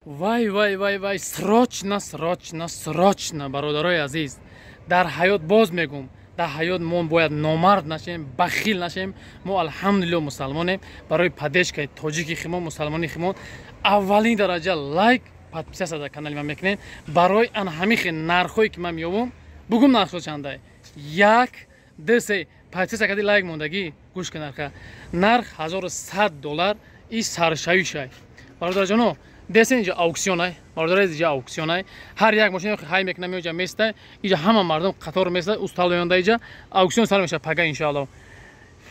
Вай, вай, вай, вай, срочно, срочно, срочно, бародарои азиз, дар ҳаёт, боз мегум, дар ҳаёт мо бояд номард нашем, бахил нашем. Мо, алҳамдулилло, мусалмонем. Барои поддержкаи тоҷики химон, мусалмони химон, аввалин дараҷа лайк, подписаться дар канали ман мекунем. Барои ан ҳамихи нархҳое ки ман меёбум, бугум, нархҳо чандай: як, ду, се. Подписаться кади, лайк мондагӣ, гӯш ка нарха. Нарх 1100 доллар и саршавишай, бародарҷоно. Десен, инҷа аукционай, бародари, инҷа аукционай. Ҳар як мошина ҳай мекунам, инҷа местай, инҷа ҳама мардум қатор местай, устал меонда. Инҷа аукцион сар мешавад пага, иншоалло.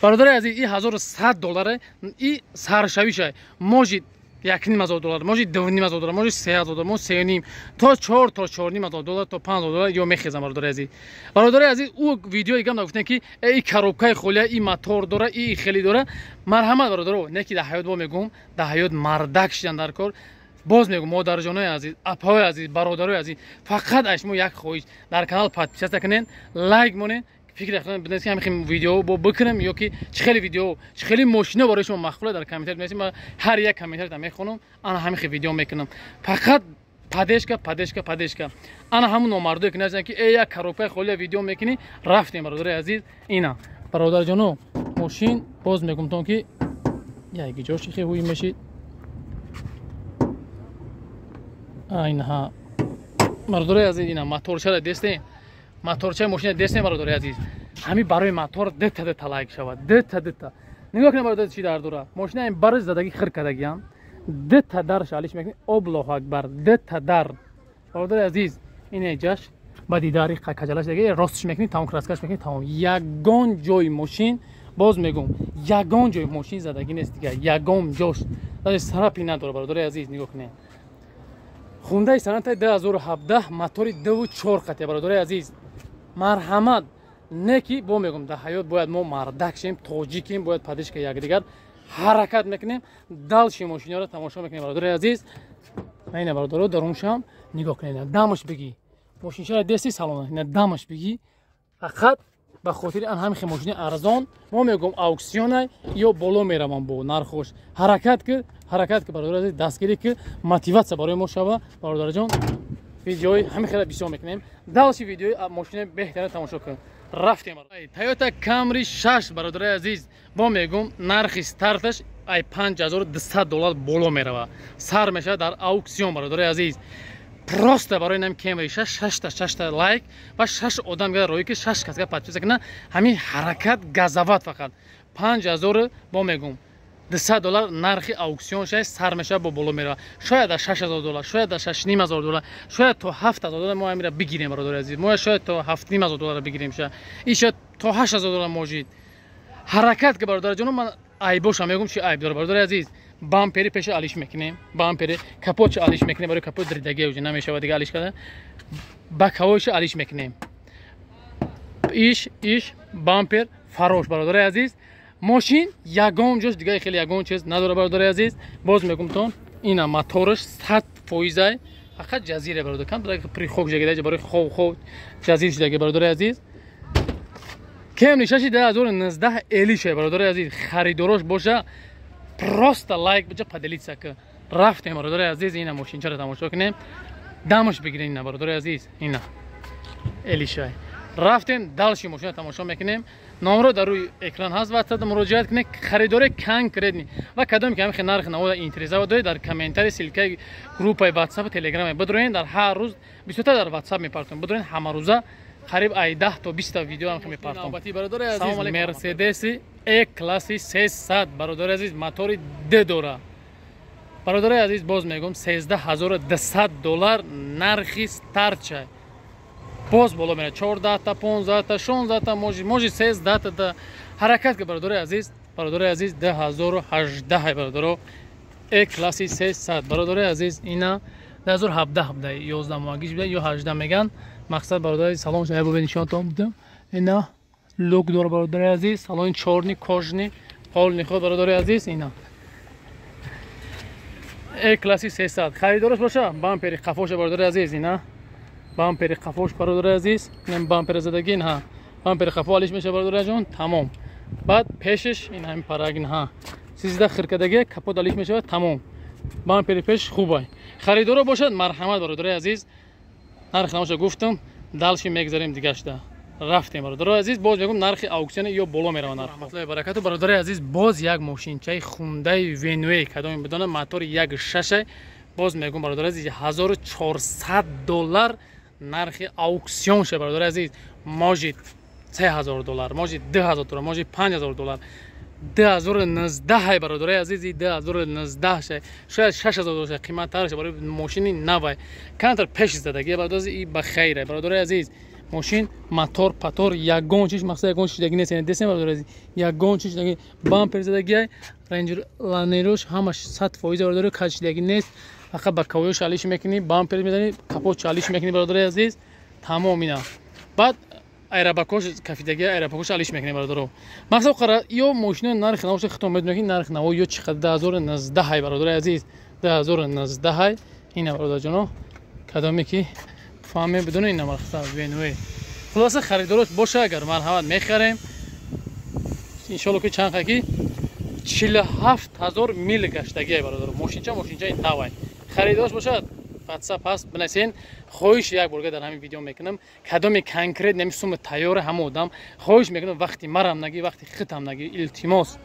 Бародари азиз, и 1100 доллара и саршавишай. Может, 1500 доллар, может, 2500 доллар, может, 3000 доллар, может, се ним то чор, то 4500 доллар, то 5000 доллар ё мехезам. Бародари азиз, бародари азиз, ӯ видеои гам гуфтем, ки и коробкаи холия, и мотор дора, и хеле дора. Марҳамат, бародаро, не ки дар ҳаёт, бо мегӯм, дар ҳаёт мардак шидан дар кор. Боз мегӯм, модарҷонои азиз, апаҳои азиз, бародарои азиз, фақат аз шумо як хоҳиш: дар канал подписаться кунед, лайк монед. Фикр бидонед, ки ҳамин видео бо бикунем ё ки чӣ хеле видео, чӣ хеле мошино барои шумо махқула, дар комментар бинависед. Ман ҳар як комментарта мехонам, ана ҳамин видео мекунам. Фақат поддержка, поддержка, поддержка. Ана ҳамун номардое ки нависанд, ки э, як коробкаи холия видео мекунӣ. Рафтем, бародари азиз. Ина, бародарҷоно, мошин, боз мегумтон, ки як ҷош хе ҳуй мешид. Айнаҳа, бародари азиз, ина моторчара дестем, моторчаи мошина дестем. Бародари азиз, ҳамин барои мотор дета дета лайк шавад, дета дета. Нигоҳ кунед, бародар, чӣ дар дора мошина. Ин бари задаги, хир кардагиам, дета дарш алиш мекунӣ. Аллоҳу акбар, дета дар, бародари азиз. Ин ҷаш баъди дари каҷалаш дега ростш мекунӣ, тамом, краскаш мекунӣ, тамом. Ягон ҷои мошин, боз мегӯм, ягон ҷои мошин задагӣ нест дига, ягон ҷош сарапи надора. Бародари азиз, нигоҳ кунед, Хундаи Соната 2017, мотори 2,4 қатия. Бародари азиз, марҳамат. Не ки бо мегӯм, дар ҳаёт бояд мо мардак шем, тоҷикем, бояд поддержка якдигар ҳаракат мекунем. Дальше мошинаро тамошо мекунем, бародари азиз. Ина, бародаро, даруншам нигоҳ кунед, дамаш бигӣ, мошинчара дести салона, ина дамаш бигӣ. Фақат ба хотири ан ҳамихи мошини арзон мо мегӯм, аукционай ё боло меравам бо нархош. Ҳаракат ки, ҳаракат ки, бародари азиз, дастгирӣ ки мотиватсия барои мо шава. Бародарҷон, видеои ҳамин хела бисёр мекунем. Дальше видеои мошини беҳтарин тамошо кун. Рафтем. Тойота Камри 6, бародари азиз, бо мегӯм, нархи старташ ай 5200 доллар боло мерава, сар мешавад дар аукцион. Бародари азиз, просто барои нам Кемри 6, шашта шашта лайк ва шаш одам гада роӣ ки шаш касга подписка кунад. Ҳамин ҳаракат газават. Фақат панҷ ҳазору, бо мегӯм, 200 доллар нархи аукцион шай сар мешавад, бо боло меравад. Шояд дар 6000 доллар, шояд дар 6500 доллар, шояд то 7000 доллар мо ҳамира бигирем. Бародари азиз, мо шояд то 7500 доллар бигирем, шояд и шояд то 8000 доллар может. Ҳаракат ки, бародарҷоно. Ман айбоша мегӯм, чи айб дора, бародари азиз? Бампери пеша алиш мекунем, бампери капотша алиш мекунем, барои капот дридагия уже намешавад дига алиш карда. Боковойша алиш мекунем, иш бампер фарош. Бародари азиз, мошин ягон ҷош дигаи хеле ягон чиз надора. Бародари азиз, боз мегумтон, ина мотораш 100 фоизай, фақат ҷазира, бародар, кам прихок жагида, барои хов хов ҷазир шудаги. Бародари азиз, Кемри шаши 2019 элиша. Бародари азиз, харидорош боша, просто лайк биҷа, поделиться ки. Рафтем, бародари азиз. Ина мошинчаро тамошо кунем, дамаш бигирем. Ина, бародари азиз, ина элишай. Рафтем, дальше мошина тамошо мекунем. Номро дар рӯи экран ҳаст, ватсап муроҷиат кунед. Харидори конкретный ва кадоме ки ҳамихе нархи навода интереса доред, дар комментари ссылкаи группаи ватсап, телеграме бидроен. Дар ҳар рӯз бисёртар дар ватсап мепартом, бидроен. Ҳамарӯза қариб ай 10 то 20-та видео ҳам мепартом. Бародари азиз, Мерседеси Е класси 300, бародари азиз, мотори д дора. Бародари азиз, боз мегӯм, 13 200 доллар нархи стартча, боз боло мера, 14-та, 15-та, 16-та, может, 13-та. Ҳаракат ки, бародари азиз. Бародари азиз, 2018, бародаро, Е класси 300. Бародари азиз, ина 2017 буда, 11 моҳагиш буда ё 18 меган. Мақсад, бародари, салон шая бубе, нишонтон будам. Ина люк дора, бародари азиз, салони чёрный, кожаный, полный ход. Бародари азиз, ина Е класси 300, харидораш боша. Бампери қафоша, бародари азиз, ина бампери қафош. Бародари азиз, ин бампери задагин, ҳа, бампери қафо алиш меша, бародараҷон, тамом. Баъд пешаш ин ҳамин парагин, ҳа, 13 хиркадаги, капот алиш мешавад, тамом. Бампери пеш хубай. Харидоро бошад, марҳамат, бародари азиз. Нархи намоша гуфтам, дальше мегзарем дигашта. Рафтем, бародари азиз, боз мегум, нархи ауксион ё боло меравад нарх. Раҳматуллоҳи баракату, бародари азиз, боз як мошинчаи хундаи Венуэй, кадоме бидона, мотори 1.6. Боз мегум, бародари азиз, $1400 нархи ауксион ша, бародари азиз. Может $3000, может $2000, может $5000. 2019, бародари азиз, 2019 ша, шояд $6000 ша, қиматтар ша. Барои мошини навай камтар пеш задагӣ, бародари азиз, и ба хайре, бародари азиз. Мошин мотор патор ягон чиш, мақсад, ягон чиш даги нест. Яъне десем, бародари азиз, ягон чиш даги, бампер задагиай, рейнҷ ланерош ҳамаш 100%, бародари, качидаги нест. Фақат ба кавоёш алиш мекунӣ, бампер мезанӣ, капот чалиш мекунӣ, бародари азиз, тамом. Ина баъд айрабакош кафидаги, айрабакош алиш мекунем, бародаро. Мақсад қара ё мошинои нархи навоша хитом медонед, ки нархи наво ё чӣ қадар. 2019, бародари азиз, 2019 ина, бародарҷоно, кадоме ки фаҳме, бидуни ина, мақсад, Венуэ. Хулоса, харидорош боша агар, марҳамат, мехарем, иншолло. Ки чанд ки 47 000 мил гаштагиай, бародаро, мошинча, мошинчаи навай. Харидорош бошад, WhatsApp ҳаст, бинасен. Хоҳиш як борга дар ҳамин видео мекунам: кадоме конкрет нами сума тайёра, ҳама одам, хоҳиш мекунам, вақти марам нагӣ, вақти хитам нагӣ, илтимос.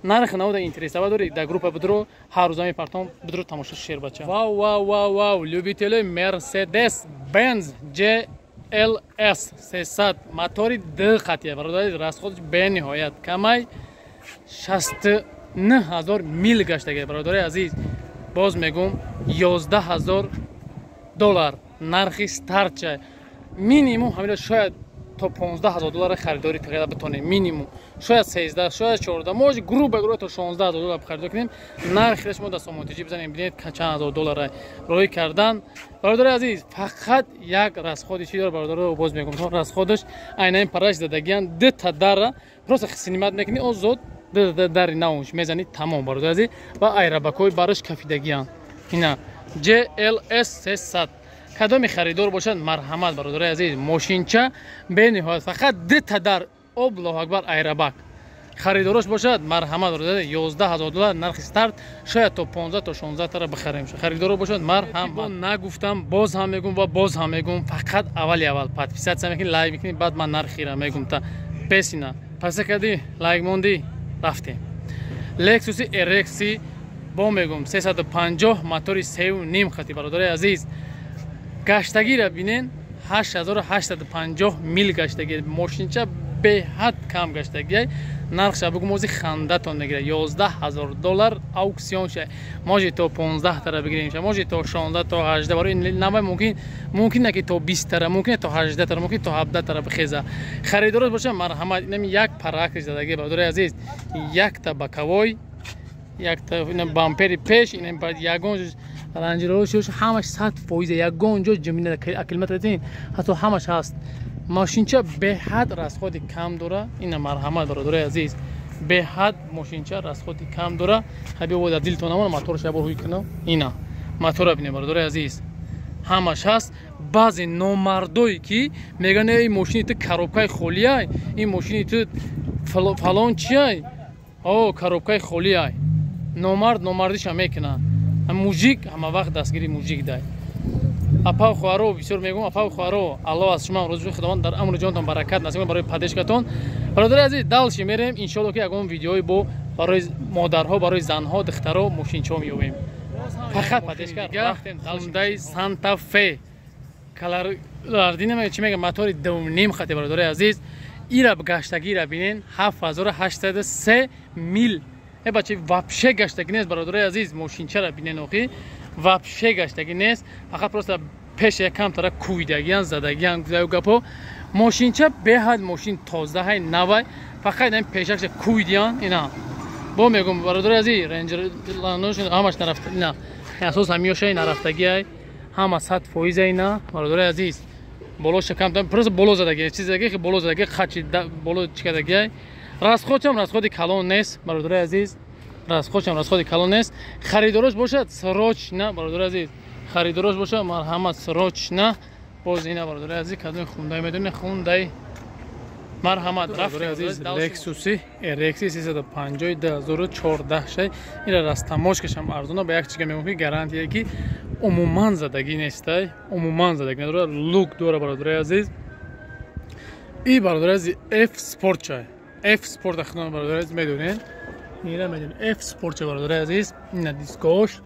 Нархи навода интересава дори, дар группа бидро, ҳар рӯза мепартом, бидро, тамошо. Шербача, вау, вау, вау, вау! Любители Мерседес Бенз GLS 300, мотори д хатия, бародари, расход ш бениҳоят камай, 69 000 мил гаштага, бародари азиз. Боз мегум, $11 000 нархи старча. Минимум ҳамина шояд то $15 000 харидорӣ карда битонем, минимум. Шояд 13, шояд 14, может, грубо говоря, то $16 000 харидор кунем. Нархи шумо дар сомонтиҷӣ бизанем, бинед, чанд ҳазор доллар роҳӣ кардан, бародари азиз. Фақат як расход и чи дора, бародаро, боз мегум, расход аш айнаин параш задагиян, дта дара просто снимать мекунӣ, озод дари наунш мезанӣ, тамом, бародари азиз. Ва айрабакҳои бараш кафидагиян. Ина GLS 300, кадоми харидор бошад, марҳамат, бародари азиз. Мошинча бениҳоят, фақат дта дар, Аллоҳу акбар, айрабак. Харидорош бошад, марҳамат, $11 000 нархи старт, шояд то 15, то 16 тара бихарем. Харидоро бошад, марҳамат. Нагуфтам, боз ҳам мегум ва боз ҳам мегум: фақат аввали аввал подписаться мекунӣ, лайк мекунӣ, баъд ман нархира мегум. Та бесина паса кардӣ, лайк мондӣ, рафтем. Лексуси RX, бо мегум, 350, мотори 3,5 хати, бародари азиз. Гаштагиро бинен, 8850 мил гаштаги. Мошинча беҳад кам гаштагиай. Нархша бугум, ози хандатон мегирад: $11 000 ауксион ша. Может, то 15 тара бигирем, может, то 16, то 18. Барои навай мумкин на ки то 20 тара, мумкин то 18 тара, мумкин то 17 тара бихеза. Харидорот боша, марҳамат. Инами як паракри задаги, бародари азиз, якта боковой, якта бампери пеш. Ин ягон ранҷирош ҳамаш 100%, ягон ҷо ҷамина акилматратин, ҳатто ҳамаш ҳаст. Мошинча беҳад расход и кам дора. Ина, марҳамат, бародарои азиз, беҳад мошинча расход и кам дора. Ҳабио дар дилтон намона, моторш ябор ҳуй кунам. Ина мотора бинем, бародарои азиз, ҳамаш ҳаст. Баъзе номардое ки мегӯянд: ин мошини ту коробка и холиай, ин мошини ту фалон чиай, о коробка и холиай. Номард номардиша мекунад. Мужик ҳама вақт дастгири мужик дай. Апау, хоҳаро, бисёр мегӯм, апау, хоҳаро, Аллоҳ аз шумо розӣ, Худованд дар амру ҷонтон баракат насиб барои поддержка тон. Бародари азиз, дальше мерем, иншоалло, ки ягон видеои бо барои модарҳо, барои занҳо, духтаро мошинчо меёбем. Фақат поддержка. Рафтем, Хундай Санта Фе калардинама, чи мега, мотори 2,5 хати, бародари азиз. Ира гаштагира бинен, 7803 мил. Э бача, вообще гаштагӣ нест, бародари азиз. Мошинчара бинен, охи вообще гаштагӣ нест, фақат просто пеш якам тара кӯйдагиян, задагиян, гузаю гапо. Мошинча беҳад мошин тозаҳай, навай, фақат ин пешакша кӯйдиян. Ина бо мегум, бародари азиз, ренҷер ҳамаш нарафта, ина асос ҳамиёшай нарафтагиай, ҳама 100% ина, бародари азиз. Болоша кам, просто боло задаги, чизаги ки боло задаги, хачи боло чикадагиай. Расход чам расход и калон нест, бародари азиз, расход чам расход и калон нест. Харидорош бошад, срочно, бародари азиз, харидорош бошад, марҳамат, срочно. Боз ина, бародари азиз, кадоми хундай медони, хундай Марҳамат, рафти азиз, Lexus RX 350 2014 шай. Ира растаможкашам арзона. Ба як чига мегӯм, ки гарантия, ки умуман задагӣ нестай, умуман задагӣ надорад, люк дора, бародари азиз. И, бародари азиз, F Sport чай, F Sport ахнон, бародари азиз, медонед, ира медонед, F Sport чай, бародари азиз. Ина дискош,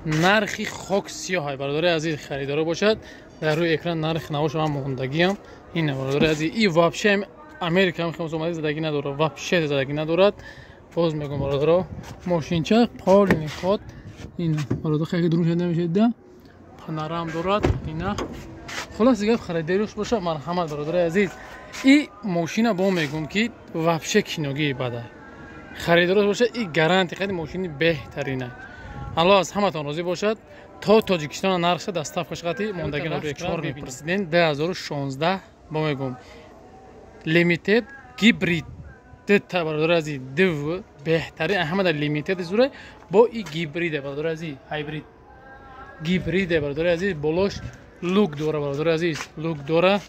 нархи хок сиёҳай, бародари азиз. Харидоро бошад, дар рӯи экран нархи навоша ман мондагиам. Ина, бародари азиз, и вообще Америка ҳам хемос омади, задагӣ надорад, вообще задагӣ надорад. Боз мегӯм, бародаро, мошинча полный ход. Ина, бародар, хеле дурун шуда намешед да, панорам дорад. Ина, хулос гап, харидориш боша, марҳамат, бародари азиз. И мошина бо мегӯм, ки вообще киногии бада. Харидориш боша, и гарантия хади, мошини беҳтарина. Аллоҳ аз ҳаматон розӣ бошад. То Тоҷикистона нархша доставкаш қати мондагӣ чор мепурсиден. 2016, бо мегӯм, Limited гибрид дта, бародари азиз, дв беҳтарин ҳамада Limited зура бо и гибриде, бародари азиз, ҳайбрид гибриде, бародари азиз. Болош люк дора, бародари азиз, люк дора.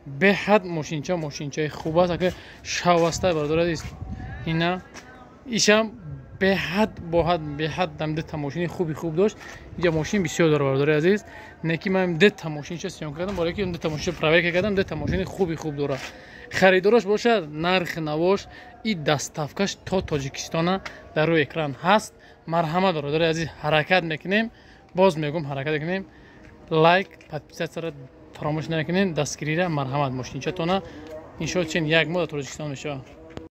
Беҳад мошинча, мошинчаи хуб аст, ака шаваста, бародари азиз. Ина ишам беҳад боҳад, беҳад дам дета мошини хуби хуб дошт. Инҷа мошин бисёр дора, бародари азиз. Неки ман дета мошинча съёмка кардам, барои ки дета мошинча проверка кардам, дета мошини хуби хуб дора. Харидорош бошад, нархи навош и доставкаш то Тоҷикистона дар рӯи экран ҳаст. Марҳамат, бародари азиз, ҳаракат мекунем. Боз мегӯм, ҳаракат мекунем. Лайк, подписатьсяро фаромӯш намекунем, дастгирира. Марҳамат, мошинчатона иншоалло чен як моҳ дар Тоҷикистон мешавад.